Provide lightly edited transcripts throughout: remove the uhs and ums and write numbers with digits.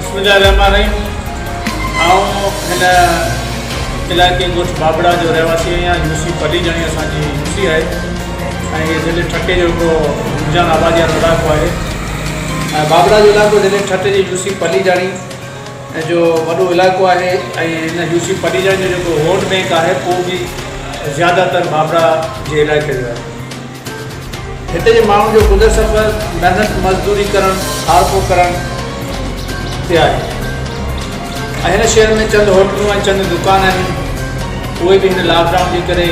بسم الله الرحمٰن الرحيم آئون هن علائقي ڳوٺ بابڙا جو رهواسي آهيان يو سي پليجاڻي اسان جي يو سي آهي ۽ هي ضلعي ٺٽي جو هڪڙو رمضان آبادي وارو علائقو آهي ۽ بابڙا جو علائقو ضلعي ٺٽي جي يو سي پليجاڻي جو وڏو علائقو آهي ۽ هن يو سي پليجاڻي جو جيڪو ووٽ بينڪ آهي اهو به زياده تر بابڙا جي علائقي جو آهي. هتي جي ماڻهن جو گذر سفر محنت مزدوري ڪرڻ، هارپو ڪرڻ تي آهي ۽ هن شهر ۾ چند هوٽلون ۽ چند دڪان آهن اهي به هن لاڪ ڊائون جي ڪري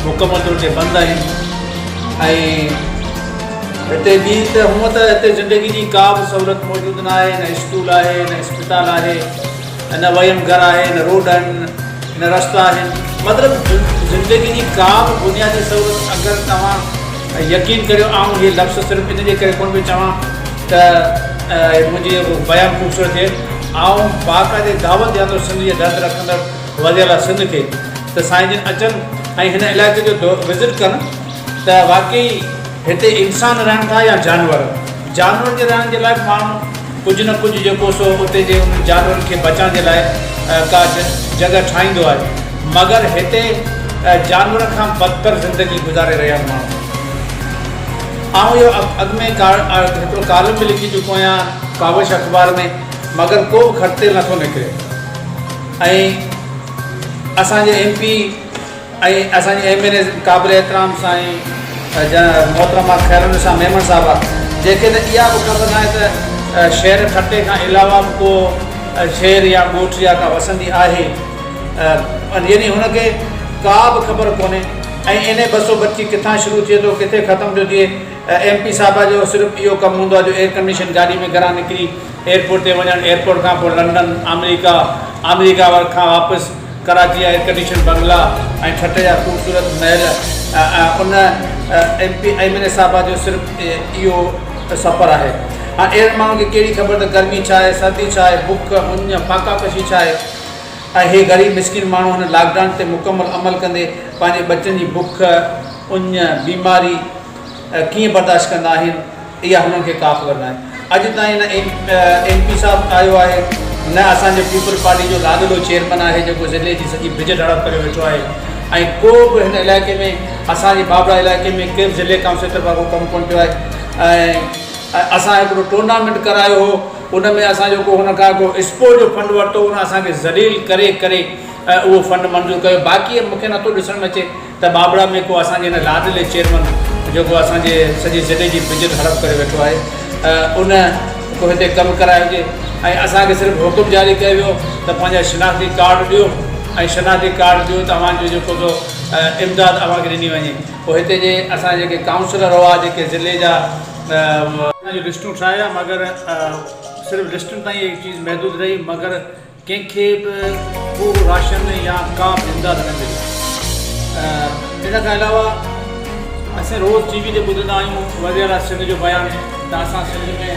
مڪمل طور تي بند آهن ۽ هتي ٻي ته هونء ته هتي زندگي جي ڪا به سهولت موجود نه آهي نه اسڪول آهي نه اسپتال آهي نه ويم گهر آهي نه روڊ آهن نه رستا آهن مطلب زندگي جي ڪا به بنيادي سهولت اگر توهان يقين ڪريو آئون هي لفظ صرف ان جي ڪري ڪونه پيو چوان ته منهنجي بيان خوبصورت ٿئي آئون باقاعدي دعوت ڏيان ٿو سنڌ جي درد رکندڙ وزيراعليٰ سنڌ کي ته سائين جن اچن ۽ هن علائقي جو وزٽ ڪن ته واقعي هتي انسان رهن ٿا يا جانور؟ جانورن جي رهڻ جي لاء به ماڻهو ڪجهه نه ڪجهه جيڪو سو اتي جي انهن جانورن کي بچائڻ جي لاء ڪا جڳهه ٺاهيندو آهي مگر هتي جانورن کان بدتر زندگي گذاري رهيا آهن ماڻهو. آئون اهو اڳ ۾ هڪڙو ڪالم به لکي چڪو آهيان ڪاوش اخبار ۾ مگر ڪو به کٽ تيل نٿو نڪري ۽ اسان جي ايم پي ۽ اسان جي ايم اين اي قابل احترام سائين محترمه خيرالنساء ميمڻ صاحبه جنهن کي ته اها به خبر ناهي ته شهر ٺٽي کان علاوه به ڪو شهر يا ڳوٺ يا ڪا وسندي آهي يعني هن کي ڪا به خبر ڪونهي ۽ اين اي 225 ڪٿان شروع ٿئي ٿو ڪٿي ختم ٿو ٿئي ايم پي صاحبه جو صرف اهو ڪم هوندو آهي جو ايئر ڪنڊيشن گاڏي ۾ گهران نڪري ايئرپورٽ تي وڃڻ ايئرپورٽ کان پوء لنڊن آمريڪا آمريڪا کان واپس ڪراچي جا ايئرڪنڊيشن بنگلا ۽ ٺٽي جا خوبصورت محل ان ايم پي ايم اين اي صاحبه جو صرف اهو سفر آهي. هاڻ اهڙن ماڻهن کي ڪهڙي خبر ته گرمي ڇا آهي، سردي ڇا آهي، بک، اڃ، فاقا ڪشي ڇا آهي ۽ هي غريب مسڪين ماڻهو هن لاڪ ڊائون تي مڪمل عمل ڪندي پنهنجي ٻچن جي بک، اڃ، بيماري ڪيئن برداشت ڪندا آهن. اها هنن کي ڪا خبر ناهي. اڄ تائين نه ايم پي صاحب آيو آهي نه اسان جو پيپلز پارٽي جو لاڏلو چيئرمن آهي جيڪو ضلعي جي سڄي بجيٽ هڙپ ڪريو ويٺو آهي ۽ ڪو به هن علائقي ۾ اسان جي بابڙا علائقي ۾ ڪنهن به ضلعي ڪائونسل طرفان ڪو ڪم ڪونه ٿيو آهي ۽ اسان هڪڙو ٽورنامينٽ ڪرايو هو ان ۾ اسان جو ڪو هن کان ڪو اسپورٽ جو فنڊ ورتو ان اسان کي ذليل ڪري ڪري اهو فنڊ منظور ڪيو باقي مون کي نٿو ڏسڻ ۾ اچي ته ٻاٻڙا ۾ ڪو اسان جي هن لاڏلي چيئرمن جيڪو اسان جي سڄي ضلعي جي بجيٽ هڙپ ڪري ويٺو آهي ان ڪو هتي ڪم ڪرايو هجي ۽ اسان کي صرف حڪم جاري ڪيو ويو ته پنهنجا شناختي ڪارڊ ڏيو ۽ شناختي ڪارڊ ڏيو ته اوهان جو جيڪو سو امداد اوهان کي ڏني وڃي پوء هتي جي اسان جيڪي ڪائونسلر هئا جيڪي ضلعي جا اسان جون لسٽون ٺاهيا مگر صرف لسٽن تائين هي چيز محدود رهي مگر ڪنهن کي به ڪو راشن يا ڪا به امداد نه ملي. ان کان علاوه اسين روز ٽي وي تي ٻڌندا آهيون وزيراعليٰ سنڌ جو بيان ته اسان سنڌ ۾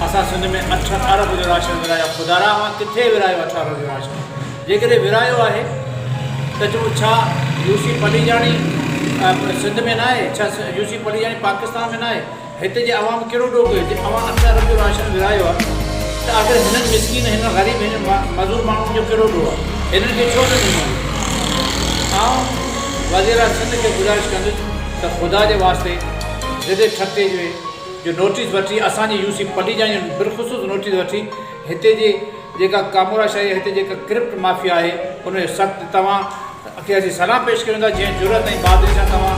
اسان سنڌ ۾ اٺ ارب جو راشن ورهايو خدارا اوهان ڪٿي ورهايو اٺ ارب جو راشن جيڪڏهن ورهايو آهي ته چئو ڇا يو سي پليجاڻي سنڌ ۾ ناهي ڇا يو سي پليجاڻي پاڪستان ۾ ناهي هتي جي عوام ڪهڙو ڏوهه ڪيو جي اوهان اٺ ارب جو راشن ورهايو آهي ته آخر هنن مسڪين هنن غريب هنن مزور ماڻهن جو ڪهڙو ڏوهه آهي هنن کي ڇو نه ڏنو ويو آئون وزيراعليٰ سنڌ کي گذارش ڪندس ته خدا جي واسطي ضلعي ٺٽي جي جو نوٽيس وٺي اسان جي يو سي پليجان جو بالخصوص نوٽيس وٺي هتي جي جيڪا ڪامورا شاهي هتي جيڪا ڪرپٽ مافيا آهي ان جو سخت توهان کي اسين سلام پيش ڪريون ٿا جنهن جرئت ۽ بهادري سان توهان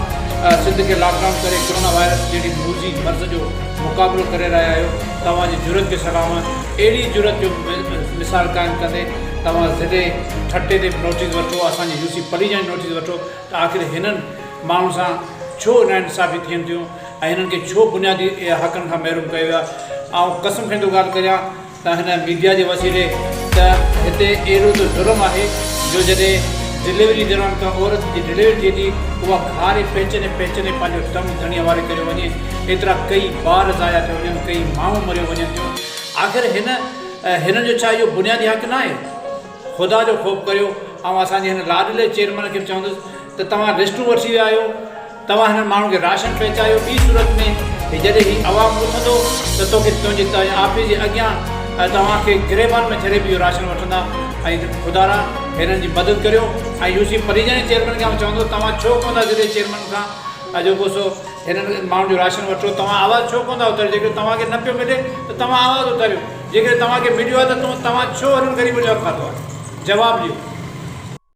سنڌ کي لاڪ ڊائون ڪري ڪرونا وائرس جهڙي موذي مرض جو مقابلو ڪري رهيا آهيو توهان جي جرئت کي سلام آهي اهڙي جرئت جو مثال قائم ڪندي توهان ضلعي ٺٽي تي به نوٽيس وٺو اسان جي يو سي پليجا جو نوٽيس وٺو ته آخر هنن ماڻهن سان ڇو ناانصافي ٿين ٿيون ۽ هنن کي ڇو بنيادي حقن کان محروم ڪيو ويو آهي آئون قسم کڻي ٿو ڳالهه ڪريان ته هن ميڊيا جي وسيلي ته هتي اهڙو ته ظلم آهي جو جڏهن ڊليوري دوران ڪا عورت جي ڊليوري ٿئي ٿي اها گهاري پهچندي پهچندي پنهنجو دم ڌڻي حوالي ڪريو وڃي ايترا ڪئي ٻار ضايع ٿيو وڃن ڪئي مائون مريو وڃن ٿيون آخر هن هنن جو ڇا اهو بنيادي حق ناهي خدا جو خوف ڪريو آئون اسان جي هن لاڏلي چيئرمن کي به چوندس ته توهان لسٽون وٺي ويا آهيو توهان هنن ماڻهن کي راشن پهچايو، ٻي صورت ۾ جڏهن هي عوام اٿندو ته توکي تنهنجي آفيس جي اڳيان ۽ توهان کي گريبان ۾ ڇڏي به اهو راشن وٺندا ۽ خدارا هنن جي مدد ڪريو ۽ يو سي پليجاڻي چيئرمين کي آئون چوندس توهان ڇو ڪونه ٿا ضلعي چيئرمين کان جيڪو سو هنن ماڻهن جو راشن وٺو توهان آواز ڇو ڪونه ٿا اٿاريو جيڪڏهن توهان کي نه پيو ملي ته توهان آواز اٿاريو جيڪڏهن توهان کي مليو آهي ته توهان ڇو هنن غريبن جو حق کاڌو آهي جواب ڏيو.